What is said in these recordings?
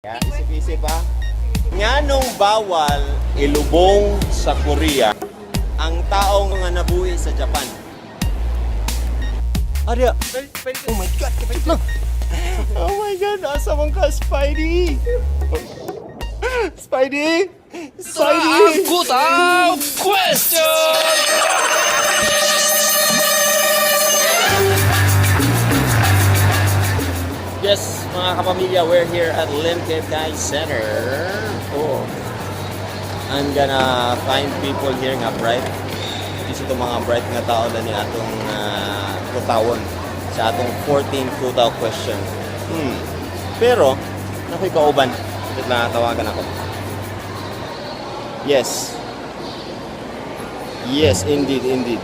Yeah, isip-isip ah. Nganong bawal ilubong sa Korea ang taong nga nabuhi sa Japan? Arya! Oh my God! Kapit lang! Oh my God! Asa man ka, Spidey? Spidey! Spidey! Kutaw Question! Yes, mga kapamilya, we're here at Lim Kit Kai Center. Oh. I'm gonna find people here nga bright. Kasi itong mga bright nga tao na ni atong kutawon sa atong 14 kutaw question. Pero, nakoy kauban. Wait lang, tawagan ako. Yes. Yes, indeed, indeed.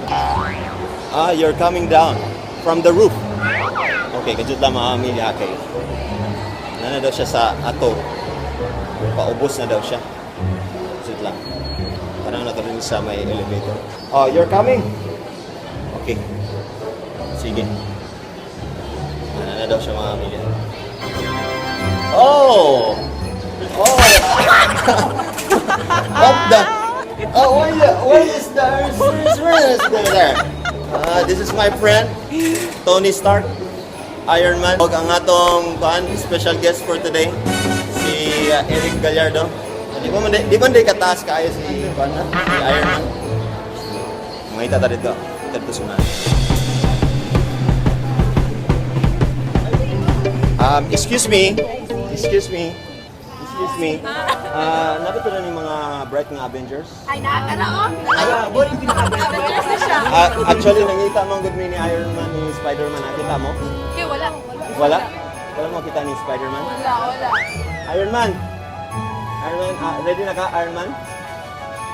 Ah, you're coming down from the roof. Okay, kajut lang mga pamilya. Okay. Nana daw siya sa ato. Paubos na daw siya. Kajut lang. Parang natuloy sa may elevator. Oh, you're coming? Okay. Sige. Nana na daw siya, mga pamilya. Oh! Oh! What the? Oh, where is the, where is the, there? Ah, this is my friend, Tony Stark. Iron Man. Og ang atong kuan special guest for today si Eric Gallardo. Di ba man di kataas kaayo si kuan na? Si Iron Man. Mangita ta dito. Dito sunan. Excuse me. Excuse me. Excuse me. Napito na ni mga bright nga Avengers? Ay, nakakala oh. Avengers na siya. Ah, actually, nangita mo ang good ni Iron Man ni Spider-Man. Nakita mo? Okay, wala. Wala? Wala mo kita ni Spider-Man? Wala, wala. Iron Man! Iron Man, ready na ka, Iron Man?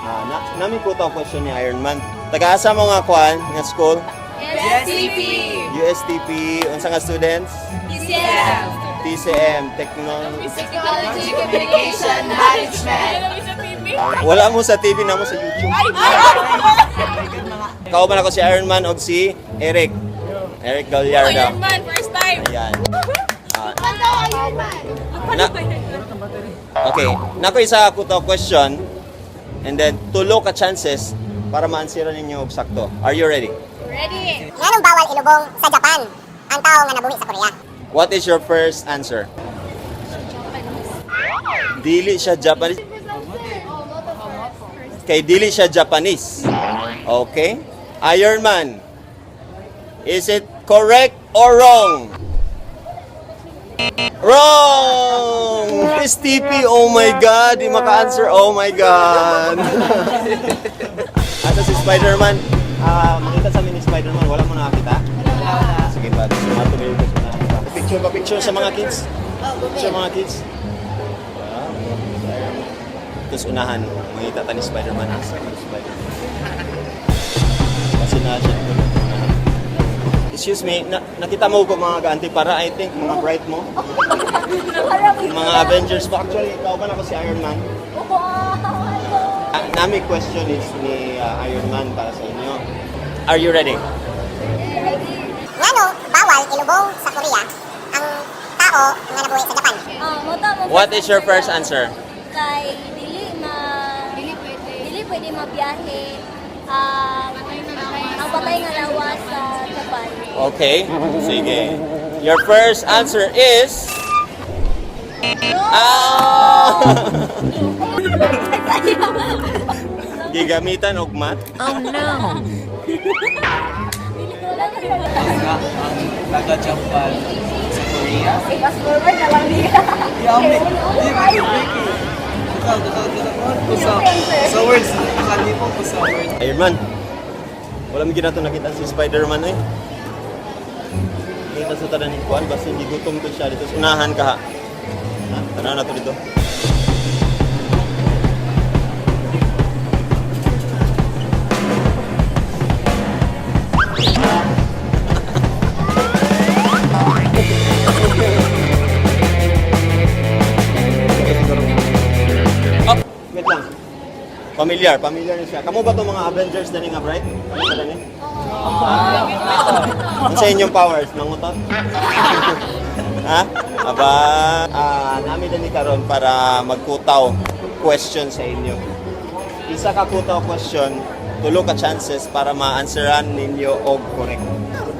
Ah, na, nami ko to question ni Iron Man. Taga-asa mo nga kuan nga school? STP. USTP, unsa nga students? TCM. TCM, Techno. Technology Communication Management. Wala mo sa TV na mo sa YouTube. Kauban ako si Iron Man og si Eric. Eric Gallardo. Iron Man, first time. Ayan. Ah, Ano, Iron Man? Na, okay, nako isa ko to question and then tulo ka chances para ma-answer ninyo og sakto. Are you ready? Ready. Nganong bawal ilubong sa Japan ang tao nga nabuhi sa Korea? What is your first answer? Dili siya Japanese. Kay dili siya Japanese. Okay? Iron Man. Is it correct or wrong? Wrong! STP, oh my God, di maka-answer. Oh my God. Asa si Spider-Man? Ah, makita sa amin ni Spider-Man, wala mo nakakita? Wala. Sige ba, sumatuloy ko sa nakakita. Picture pa picture sa mga kids. Picture mga kids. Wow. Tapos unahan, makita ta ni Spider-Man. Asa ni Spider-Man? Kasi na siya dito unahan. Excuse me, nakita mo ko mga gaanti para I think mga bright mo. Mga Avengers pa. Actually, ikaw ba na ako si Iron Man? Ah, nami question is ni Iron Man para sa inyo. Are you ready? Nganong bawal ilubong sa Korea ang tao nga nabuhi sa Japan? What is your first answer? Kay dili ma dili pwede mabiyahe ang patay nga lawas sa Japan. Okay, sige. Your first answer is... Ah! Gigamitan og mat? Nga ang taga-Japan sa Korea. Fast forward na lang niya. Yeah, di ba Ricky? Ikaw, ikaw, ikaw, ko sa words, nakalipong ko sa words. Iron Man. Wala mo ginato nakita si Spider-Man eh. Kita sa tanan ni Juan, basta hindi gutom ko siya dito. Unahan ka ha. Ha? Tanaw na to dito. Oh, wait lang. Familiar, familiar na siya. Kamu ba itong mga Avengers na nga, Bright? Ano sa dani? Ang sa inyong powers, mangutot? Ha? Aba, nami dani karon para magkutaw question sa inyo. Isa ka kutaw question, tulo ka chances para ma-answeran ninyo og correct.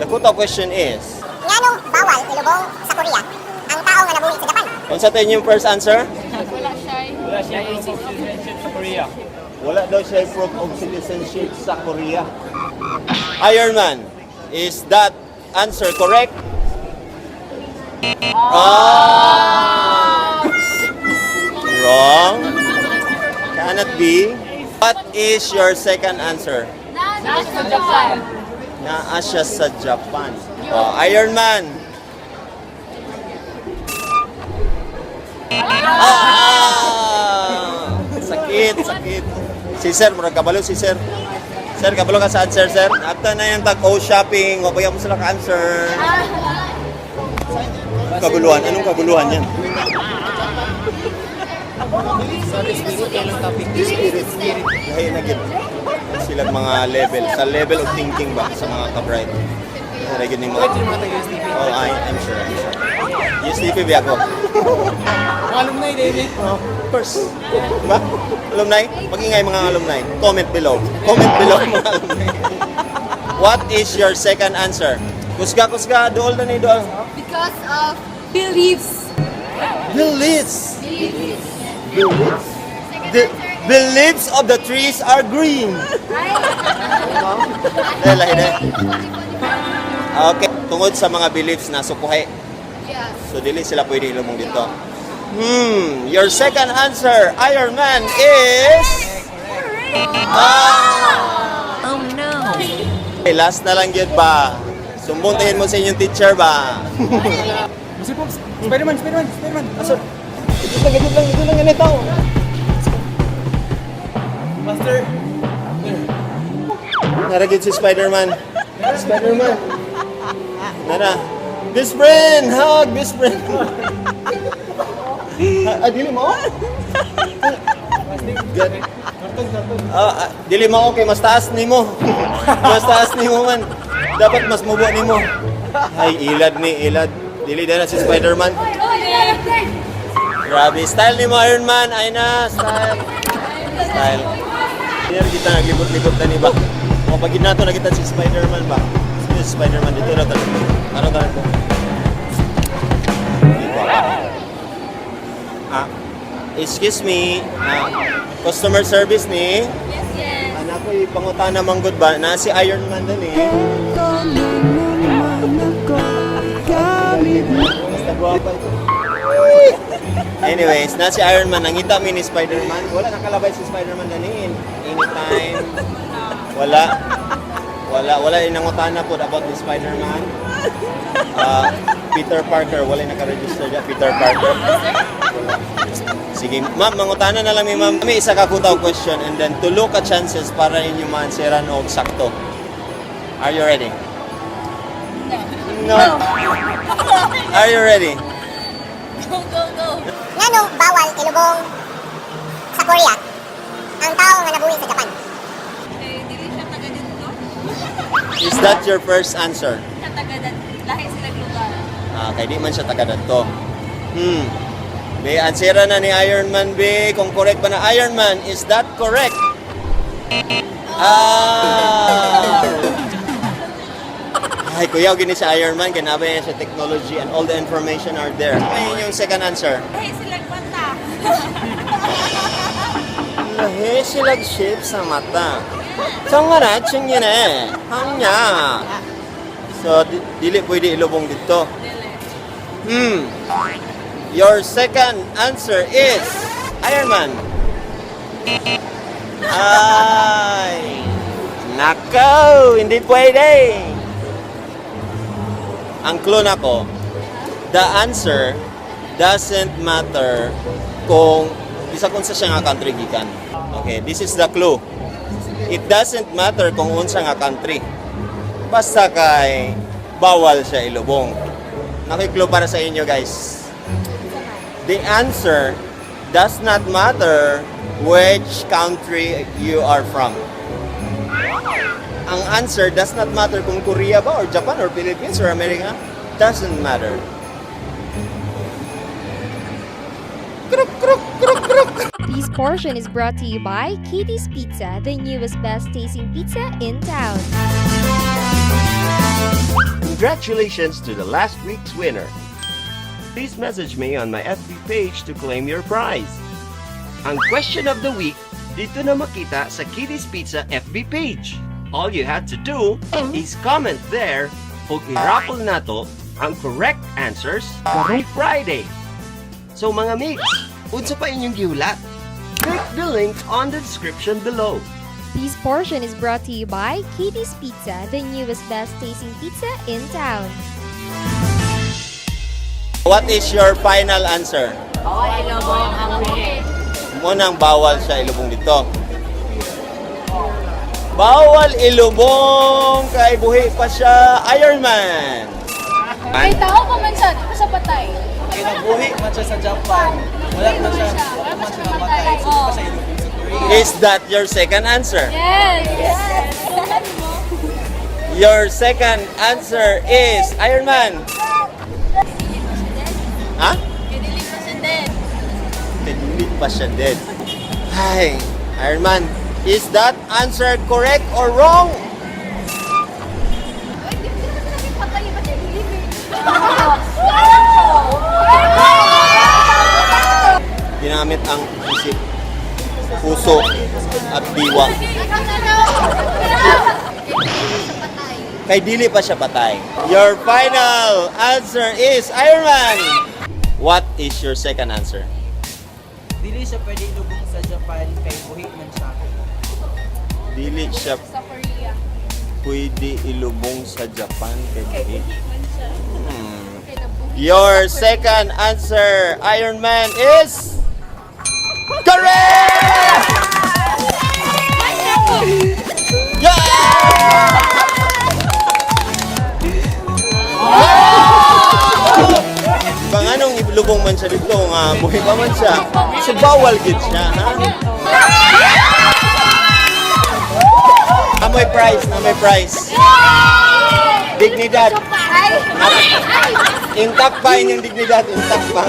The kutaw question is, Nganong bawal ilubong sa Korea ang tao nga nabuhi sa Japan? Unsa to inyong first answer? Wala siya. Wala siya citizenship sa Korea. Wala daw siya proof of citizenship sa Korea. Iron Man, is that answer correct? Ah! Wrong. Cannot be. What is your second answer? Nasa Japan. Naa siya sa Japan. Oh, Iron Man. Ah! Sakit, sakit. Si Sir, murag kabalo si Sir. Sir, kabalo ka sa answer, Sir. After na yung tag-o shopping, wabaya mo sila ka-answer. Kaguluhan? Anong kaguluhan yan? Spirit. Spirit. Lahi na gid. Sila mga level. Sa level of thinking ba sa mga ka-bright. Lahi gid ni mga. Oh, I'm sure. I'm sure. USDP ba ako? Mga alumni, David. Oh, of course. Diba? Alumni? Mag-ingay mga alumni. Comment below. Comment below, mga alumni. What is your second answer? Kusga, kusga. Dool na ni dool. Because of beliefs. Beliefs. Beliefs. Beliefs? The beliefs of the trees are green. Dahil lahi na. Okay. Tungod sa mga beliefs na sukuhe. Yes. So dili sila pwede ilumong dito. Your second answer, Iron Man, is... Ah! Oh no. Okay, last na lang yun ba? Sumbong tayin mo sa inyong teacher ba? Mr. Pops, Spider-Man, Spider-Man, Spider-Man. Asa? Ito lang, ito lang, ganito. Master. Naragid si Spider-Man. Spider-Man. Nara. Best friend! Hug! Best friend! Ah, dili mo? Good. Karton, karton. Ah, dili mo okay, mas taas nimo. Mas taas nimo man. Dapat mas mubo nimo. Ay, ilad ni, ilad. Dili na si Spider-Man. Grabe, style nimo, Iron Man. Ay na, style. Style. Hindi na kita naglibot-libot na ni ba? O pag nato nakita si Spider-Man ba? Sino si Spider-Man dito na talaga? Ano talaga? Dito. Ah, excuse me. Ah, customer service ni. Yes. Anak ko, ipangutana man gud ba? Na si Iron Man din eh. Basta guwapa ito. Anyways, na si Iron Man. Nangita mi ni Spider-Man. Wala nakalabay si Spider-Man dani. Anytime. Wala. Wala. Wala inangutana po about ni Spider-Man. Ah, Peter Parker. Wala nakaregister dyan. Peter Parker. Wala. Sige, ma'am, mangutana na lang mi, ma'am. May isa ka kutaw question and then tulo ka chances para ninyo ma-answeran og sakto. Are you ready? No. Are you ready? Go, go, go. Nganong bawal ilubong sa Korea ang tao nga nabuhi sa Japan? Eh, dili siya taga dito. Is that your first answer? Siya taga dito. Lahi sila lugar. Ah, kay di man siya taga dadto. Be, answera na ni Iron Man, be. Kung correct ba na Iron Man, is that correct? Ah! Ay, kuya, gini si Iron Man, kinabay niya sa technology and all the information are there. Ayun yung second answer. Lahi sila mata. Lahi sila shape sa mata. Tangara, chingine. Hangnya. So, dili pwede ilubong dito. Dili. Your second answer is Iron Man. Ay! Nako! Hindi pwede! Ang clue nako, the answer doesn't matter kung isa kung sa siya nga country gikan. Okay, this is the clue. It doesn't matter kung unsa nga country. Basta kay bawal siya ilubong. Naki-clue para sa inyo, guys. The answer does not matter which country you are from. Ang answer does not matter kung Korea ba or Japan or Philippines or America. Doesn't matter. This portion is brought to you by Katie's Pizza, the newest best tasting pizza in town. Congratulations to the last week's winner. Please message me on my FB page to claim your prize. Ang question of the week dito na makita sa Kitty's Pizza FB page. All you had to do is comment there ug i-raffle nato ang correct answers karong Friday. So mga migs, unsa pa inyong gihulat? Click the link on the description below. This portion is brought to you by Katie's Pizza, the newest best tasting pizza in town. What is your final answer? Bawal ilubong ang buhi. Munang bawal siya ilubong dito. Bawal ilubong kay buhi pa siya, Iron Man. May tao pa man siya, di pa siya patay. Kaya nabuhi man siya sa Japan. Wala pa siya, wala pa siya namatay. So, di pa siya ilubong sa Korea. Is that your second answer? Yes! Yes! Your second answer is Iron Man. Ha? Dili pa siya dead. Hindi pa siya dead. Ay, Iron Man. Is that answer correct or wrong? Ay, di ba naman patay? Ba't siya dili? Ginamit ang isip, puso, at diwa. Kay dili pa siya patay. Your final answer is Iron Man. What is your second answer? Dili siya pwede ilubong sa Japan kay buhi man siya. Dili siya Sa Korea. pwede ilubong sa Japan kay buhi. Man siya. Kay nabuhi. Your second answer, Iron Man, is correct! Yeah! Bang anong ilubong man siya dito nga buhi pa man siya. So bawal gid siya, ha? Amoy prize, amoy prize. Dignidad. Ay! Intact pa inyong dignidad, intact pa.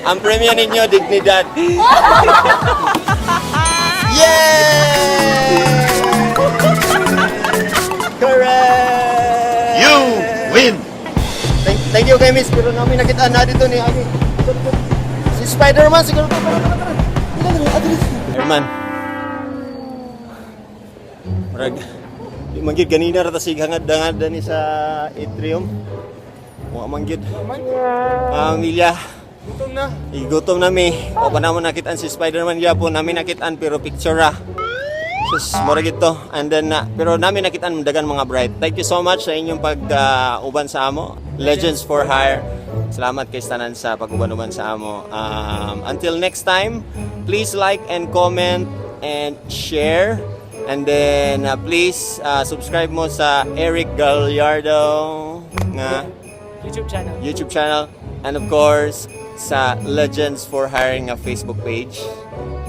Ang premyo ninyo, dignidad. Yay! Correct! You win! Thank you kay Miss, pero namin nakita na dito ni Ami. Si Spider-Man siguro to. Tara, tara, tara. Spider-Man. Murag, di man gyud ganina ra ta sig hangad-hangad ni sa atrium. Wa man gyud. Pamilya. Gutom na. Igutom na mi. O pa namo nakitaan si Spider-Man gyapon, namin nakitaan pero picture ra. Sus, mura gid to. And then, pero namin nakitaan dagan mga bright. Thank you so much sa inyong pag-uban sa amo. Legends for Hire. Salamat kay tanan sa pag-uban-uban sa amo. Until next time, please like and comment and share. And then, please subscribe mo sa Eric Gallardo nga YouTube channel. YouTube channel and of course sa Legends for Hiring nga Facebook page.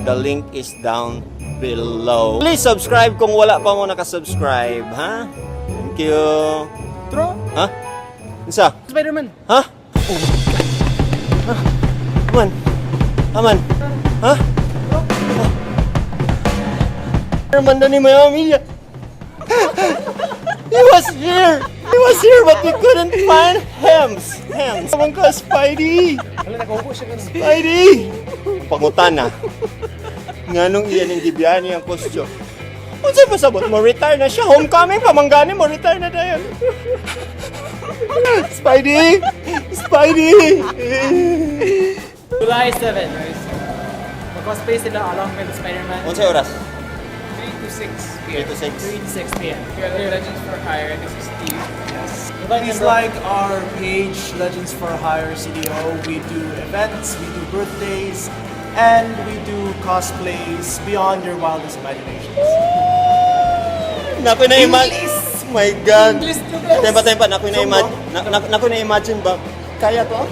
The link is down below. Please subscribe kung wala pa mo nakasubscribe, ha? Thank you. Tro, Ha? Unsa? Spider-Man. Ha? Oh my God. Ha? Aman. Aman. Ha? Aman na ni Mami. He was here. He was here but we couldn't find him. Him. Aman ka, Spidey. Wala, nakaupo siya ganun. Spidey! Pangutana. Nganong iyan ang gibiyani ang costume? Unsay pasabot mo retire na siya? Homecoming pa manggani mo retire na dayon. Spidey! Spidey! July 7. Mag-cosplay sila along with Spider-Man. Unsay oras? 3 to 6 p.m. 3 to 6. 3 to 6 p.m. We are Legends for Hire. This is Steve. Yes. Please like our page, Legends for Hire CDO. We do events, we do birthdays, and we do cosplays beyond your wildest imaginations. Nako na imagine. My God. English to best. Tempa tempa nako na imagine. Nako na imagine ba? Kaya to?